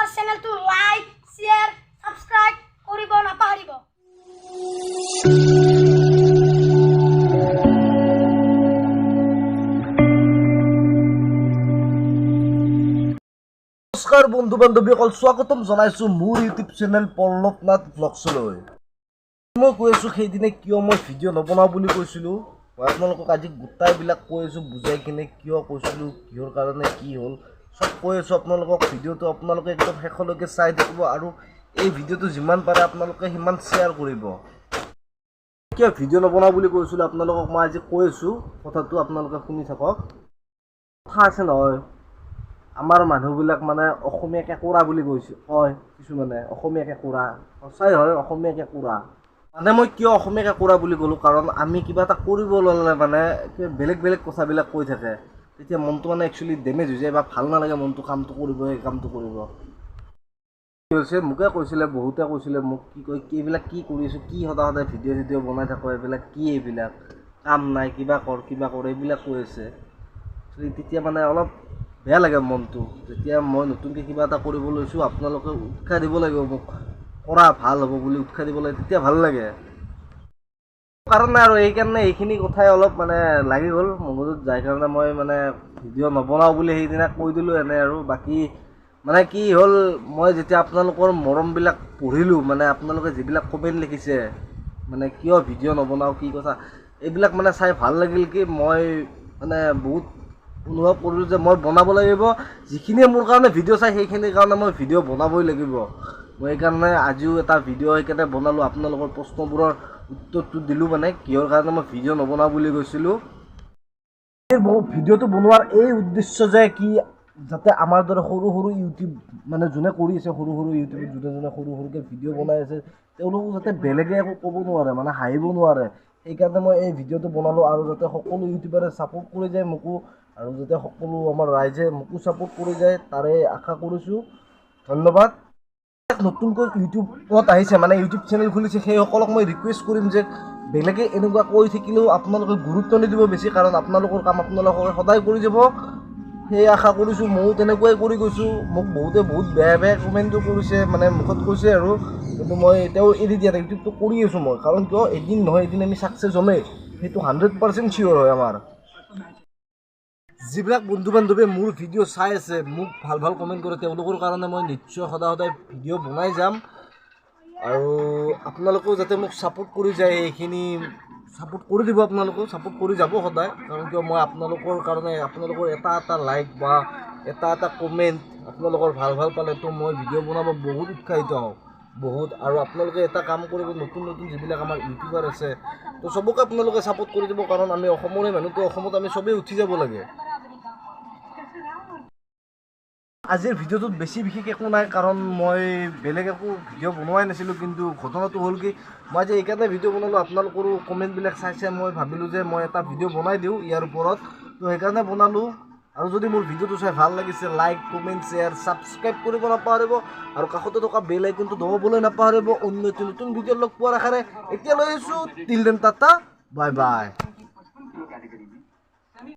আমাৰ চেনেলটো like, share, subscribe কৰিব নাপাহৰিব। নমস্কাৰ বন্ধু বান্ধৱীসকল, স্বাগতম জনাইছোঁ মোৰ ইউটিউব চেনেল পল্লৱ নাথ ভ্লগছলৈ। মই কৈ আছোঁ, সেইদিনা কিয় মই ভিডিঅ' নবনাওঁ বুলি কৈছিলোঁ, মই আপোনালোকক আজি গোটাইবিলাক কৈ আছোঁ বুজাই কিনে, কিয় কৈছিলোঁ, কিহৰ কাৰণে, কি হ'ল, চব কৈ আছোঁ আপোনালোকক। ভিডিঅ'টো আপোনালোকে একদম শেষলৈকে চাই থাকিব আৰু এই ভিডিঅ'টো যিমান পাৰে আপোনালোকে সিমান শ্বেয়াৰ কৰিব। কিয় ভিডিঅ' নবনাওঁ বুলি কৈছিলোঁ আপোনালোকক মই আজি কৈ আছোঁ, কথাটো আপোনালোকে শুনি থাকক। কথা আছে নহয়, আমাৰ মানুহবিলাক মানে অসমীয়া কেঁকোৰা বুলি কৈছে, কয় কিছুমানে অসমীয়া কেঁকোৰা। সঁচাই হয়, অসমীয়া কেঁকোৰা। মানে মই কিয় অসমীয়া কেঁকোৰা বুলি ক'লোঁ, কাৰণ আমি কিবা এটা কৰিব ল'লে মানে কিবা বেলেগ বেলেগ কথাবিলাক কৈ থাকে, তেতিয়া মনটো মানে একচুৱেলি ডেমেজ হৈ যায় বা ভাল নালাগে মনটো কামটো কৰিব, সেই কামটো কৰিব। কি হৈছে, মোকে কৈছিলে, বহুতে কৈছিলে মোক, কি কয়, কি এইবিলাক কি কৰি আছোঁ, কি সদায় সদায় ভিডিঅ' চিডিঅ' বনাই থাকোঁ, এইবিলাক কি, এইবিলাক কাম নাই, কিবা কৰ কিবা কৰ, এইবিলাক কৈ আছে। তেতিয়া মানে অলপ বেয়া লাগে মনটো। যেতিয়া মই নতুনকৈ কিবা এটা কৰিব লৈছোঁ, আপোনালোকে উৎসাহ দিব লাগিব মোক, কৰা ভাল হ'ব বুলি উৎসাহ দিব লাগে, তেতিয়া ভাল লাগে। কাৰণে আৰু এইকাৰণে এইখিনি কথাই অলপ মানে লাগি গ'ল মগজুত, যাৰ কাৰণে মই মানে ভিডিঅ' নবনাওঁ বুলি সেইদিনা কৈ দিলোঁ এনে। আৰু বাকী মানে কি হ'ল, মই যেতিয়া আপোনালোকৰ মৰমবিলাক পঢ়িলোঁ, মানে আপোনালোকে যিবিলাক কমেণ্ট লিখিছে, মানে কিয় ভিডিঅ' নবনাওঁ, কি কথা, এইবিলাক মানে চাই ভাল লাগিল। কি মই মানে বহুত অনুভৱ কৰিলোঁ যে মই বনাব লাগিব, যিখিনিয়ে মোৰ কাৰণে ভিডিঅ' চাই সেইখিনিৰ কাৰণে মই ভিডিঅ' বনাবই লাগিব। মই সেইকাৰণে আজিও এটা ভিডিঅ' সেইকাৰণে বনালোঁ, আপোনালোকৰ প্ৰশ্নবোৰৰ উত্তৰটো দিলোঁ, মানে কিহৰ কাৰণে মই ভিডিঅ' নবনাওঁ বুলি কৈছিলোঁ। এই ভিডিঅ'টো বনোৱাৰ এই উদ্দেশ্য যে কি, যাতে আমাৰ দৰে সৰু সৰু ইউটিউব মানে যোনে কৰি আছে, সৰু সৰু ইউটিউবত যোনে যোনে সৰু সৰুকৈ ভিডিঅ' বনাই আছে, তেওঁলোকক যাতে বেলেগে একো ক'ব নোৱাৰে, মানে হাঁহিব নোৱাৰে, সেইকাৰণে মই এই ভিডিঅ'টো বনালোঁ। আৰু যাতে সকলো ইউটিউবাৰে ছাপোৰ্ট কৰি যায় মোকো, আৰু যাতে সকলো আমাৰ ৰাইজে মোকো ছাপোৰ্ট কৰি যায়, তাৰে আশা কৰিছোঁ। ধন্যবাদ। নতুনকৈ ইউটিউবত আহিছে, মানে ইউটিউব চেনেল খুলিছে, সেইসকলক মই ৰিকুৱেষ্ট কৰিম যে বেলেগে এনেকুৱা কৈ থাকিলেও আপোনালোকে গুৰুত্ব নিদিব বেছি, কাৰণ আপোনালোকৰ কাম আপোনালোকে সদায় কৰি যাব, সেই আশা কৰিছোঁ। ময়ো তেনেকুৱাই কৰি গৈছোঁ। মোক বহুতে বহুত বেয়া বেয়া কমেণ্টো কৰিছে, মানে মুখত কৈছে আৰু, কিন্তু মই এতিয়াও এৰি দিয়া নাই, ইউটিউবটো কৰি আছোঁ মই। কাৰণ কিয়, এদিন নহয় এদিন আমি ছাকচেছ হ'মেই, সেইটো 100% চিয়'ৰ হয় আমাৰ। যিবিলাক বন্ধু বান্ধৱীয়ে মোৰ ভিডিঅ' চাই আছে, মোক ভাল ভাল কমেণ্ট কৰে, তেওঁলোকৰ কাৰণে মই নিশ্চয় সদায় সদায় ভিডিঅ' বনাই যাম। আৰু আপোনালোকেও যাতে মোক ছাপোৰ্ট কৰি যায়, এইখিনি ছাপোৰ্ট কৰি দিব, আপোনালোকেও ছাপোৰ্ট কৰি যাব সদায়। কাৰণ কিয়, মই আপোনালোকৰ কাৰণে, আপোনালোকৰ এটা এটা লাইক বা এটা এটা কমেণ্ট আপোনালোকৰ ভাল ভাল পালেতো মই ভিডিঅ' বনাব বহুত উৎসাহিত হওঁ বহুত। আৰু আপোনালোকে এটা কাম কৰিব, নতুন নতুন যিবিলাক আমাৰ ইউটিউবাৰ আছে, তো চবকে আপোনালোকে ছাপোৰ্ট কৰি দিব, কাৰণ আমি অসমৰে মানুহ, তো অসমত আমি চবেই উঠি যাব লাগে। আজিৰ ভিডিঅ'টোত বেছি বিশেষ একো নাই, কাৰণ মই বেলেগ একো ভিডিঅ' বনোৱাই নাছিলোঁ। কিন্তু ঘটনাটো হ'ল কি, মই আজি এইকাৰণে ভিডিঅ' বনালোঁ, আপোনালোকৰো কমেণ্টবিলাক চাই চাই মই ভাবিলোঁ যে মই এটা ভিডিঅ' বনাই দিওঁ ইয়াৰ ওপৰত, তো সেইকাৰণে বনালোঁ। আৰু যদি মোৰ ভিডিঅ'টো চাই ভাল লাগিছে, লাইক, কমেণ্ট, শ্বেয়াৰ, ছাবস্ক্ৰাইব কৰিব নাপাহৰিব, আৰু কাষতে থকা বেল আইকনটো দবাবলৈ নাপাহৰিব। অন্য এটি নতুন ভিডিঅ' লগ পোৱাৰ আশাৰে এতিয়া লৈ আহিছোঁ। Till then, tata, bye bye.